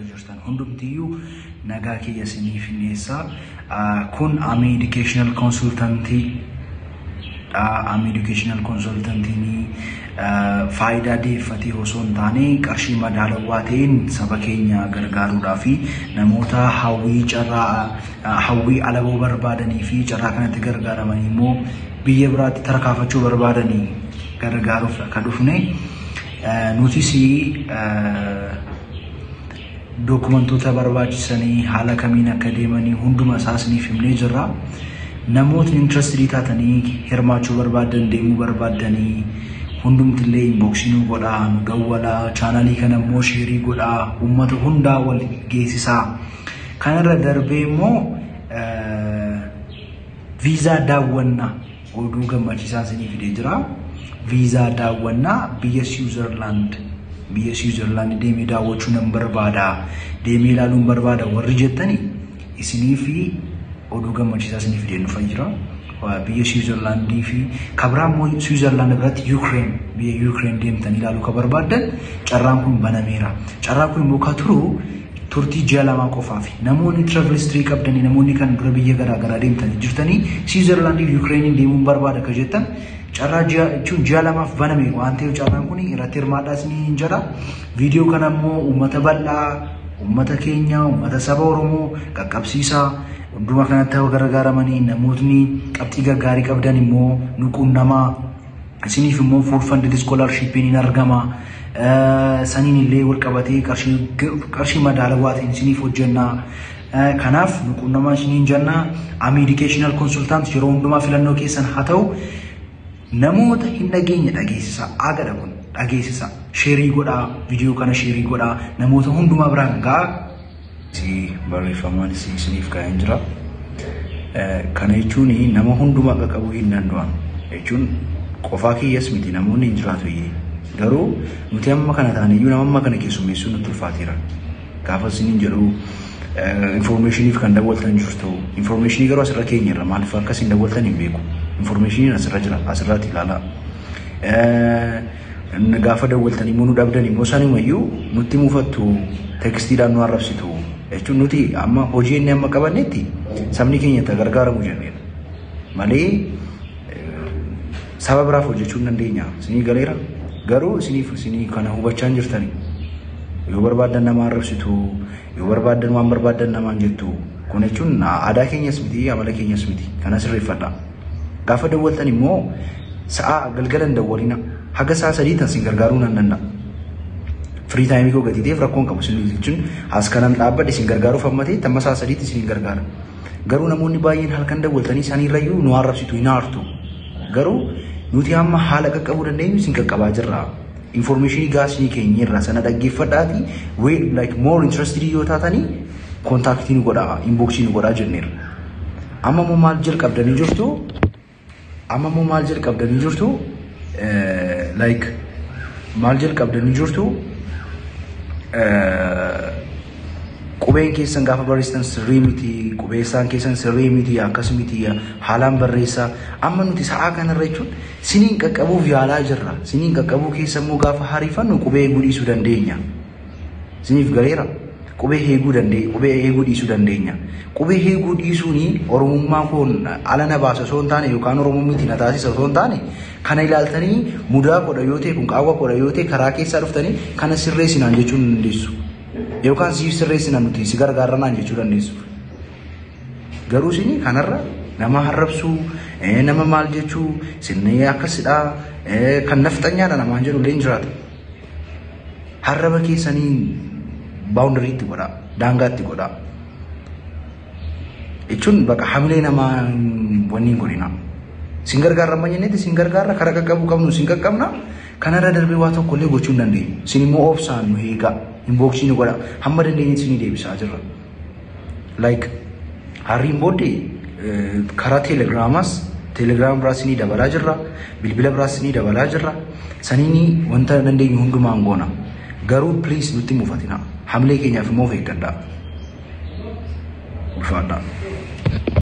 Bakka jirtan hundumtiyyuu nagaa kiyya isiniif dhiyeessa. Kun Ami Educational Consultantii dha. Ami Educational Consultantiin faayidaa deeffatee osoo hin taane, qarshii madaalawaa ta'een saba keenya gargaaruudhaa fi namoota hawwii carraa hawwii alaboo barbaadanii fi carraa kanatti gargaaramanii immoo biyya biraatti tarkaanfachuu barbaadanii gargaaruuf kan dhufne. Nutis dookumentoota barbaachisanii haala kamiin akka deemanii hunduma isaa isiniif himnee jirra. Namootni interested taatanii hirmaachuu barbaadan, deemuu barbaadanii, hundumtillee inbox nu godhaa, nu dawwalaa, chaanalii kana immoo share godhaa, uummata hundaa wal geessisaa. Kanarra darbee immoo viizaa daawwannaa oduu gammachiisaa isinii fidee jira. Viizaa daawwannaa biyya Siwiizerlaand deemee daawwachuu nan barbaada, deemee ilaaluun barbaada warri jettanii, isinii fi oduu gammachiisaa isinii fidee dhufaa jira. Biyya Siwiizerlaandii fi kabraa immoo Siwiizerlaand biratti Yuukireen, biyya Yuukireen deemtanii ilaaluu kan barbaaddan, carraan kun banameera. Carraan kun immoo kan turu turtii ji'a 2 qofaafi. Namoonni travel history qabdanii, namoonni kan dura biyya garaa garaa deemtanii jirtanii, Siwiizerlaandii fi Yuukireeniin deemuun barbaada kan jettan, carraa ji'a jechuun ji'a 2f baname waan ta'eef, carraan kun irratti hirmaadhaa isiniin jedha. Viidiyoo kana immoo uummata bal'aa, uummata keenya, uummata saba Oromoo qaqqabsiisaa. Hunduma kanatti gargaaramanii namootni qabxii gaggaarii qabdan immoo nu qunnamaa. Isiniif immoo full funded scholarshipiin hin argama. Saniin illee wal qabatee qarshii madaalawaa ta'een isiniif hojjenna. Kanaaf nu qunnamaa isiniin jenna. Ami Educational Consultant yeroo hundumaa filannoo keessan haa ta'u. Namoota hin dhageenye dhageessisa. Agadha kun, dhageessisa. Share godhaa, viidiyoo kana share godhaa, namoota hundumaa biraan gahaa. Barreeffamaan isiniif kaa'een jira. Kana jechuun nama hundumaa qaqqabuu hin danda'an jechuun qofaa kiyyas miti, namoonni hin jiraatu iyyee. Garuu nuti amma kana taane iyyuu nama amma kana keessummeessuun nutti ulfaateera. Gaafa isiniin jedhu, informationiif kan dawwaltan jirtu. Informationii garuu asirra keenyarra maaliif akka isin dawwaltan hin beeku. Informationiin asirra jira, asirraatti ilaalaa. Gaafa dawwaltan immoo nu dhabdan immoo sanumayyuu nutti mufattu, textiidhaan nu arrabsitu. Jechuun nuti amma hojii inni amma qabannetti sabni keenya itti gargaaramu jenneera. Malee saba biraaf hojjechuu hin dandeenya. Isinii galeera. Garuu isiniif isinii kana hubachaa hin jirtani. Yoo barbaaddan nama arrabsitu, yoo barbaaddan waan barbaaddan namaan jettu. Kun jechuun aadaa keenyas miti, amala keenyas miti. Kana sirreeffadha. Gaafa dawwaltan immoo sa'a galgala hin dawwalina. Haga sa'a 3 tan isin gargaaruu nan danda'a. Free time koo gatii ta'eef rakkoon qabu, isin jechuun as kanan dhaabbadhe isin gargaaruuf amma ta'e amma sa'a 3tti isin gargaara. Garuu namoonni baay'een halkan dawwaltanii isaaniirrayyuu nu arrabsitu, hin aartu. Garuu nuti amma haala qaqqabuu dandeenyu isin qaqqabaa jirra. Informationii gaasii keenyarra sana dhaggeeffadhaati, like more interested yoo taatanii contact nu godhaa, inbox nu godhaa jenneerra. Amma immoo maal jalqabdanii jirtu? Amma immoo maal jalqabdanii jirtu? Like maal jalqabdanii jirtu? Qubeen keessan gaafa barreessitan sirrii miti, qubeessaan keessan sirrii miti, akkas miti, haalaan barreessaa. Amma nuti sa'aa kanarra jechuun siniin qaqqabuuf yaalaa jirra. Siniin qaqqabuu keessa immoo gaafa hariifannu qubee eeguu dhiisuu dandeenya. Siniif galeera. Qubee eeguu dandeenya, qubee eeguu dhiisuu dandeenya. Qubee eeguu dhiisuun Oromummaa koon ala na baasa osoo hin taane, yookaan Oromoo miti na taasisa osoo hin taane, kana ilaaltanii mudaa godha yoo ta'e, kun qaawwa godha yoo ta'e, karaa keessaa dhuftanii kana sirreessinaan jechuu ni dandeessu. Yookaan siif sirreessinaan, nuti si gargaaranaan jechuu dandeessu. Garuu isin kanarra nama arrabsuu, nama maal jechuu, isin akkasidha, kan nafxanyaadha namaan jedhu illee hin jiraata. Arraba keessanii boundaryitti godhaa, daangaatti godhaa. Jechuun bakka hamilee namaa wanni hin godhina. Sin gargaarra amma jennetti sin gargaarra, karaa qaqqabuu qabnu sin qaqqabna. Kanarra darbee waa tokko illee gochuu hin dandeenyu. Sin immoo obsaan nu eegaa. Inbox nu godha. Hamma dandeenyetti sinii deebisaa jirra. Like harriin booddee karaa teelegiraamas, teelegiraam biraas ni dabalaa jirra. Bilbila biraas ni dabalaa jirra. Saniin wanta dandeenyu hundumaan goona. Garuu please nutti mufatina. Hamilee keenyaaf immoo of eeggadhaa. Ulfaadhaa.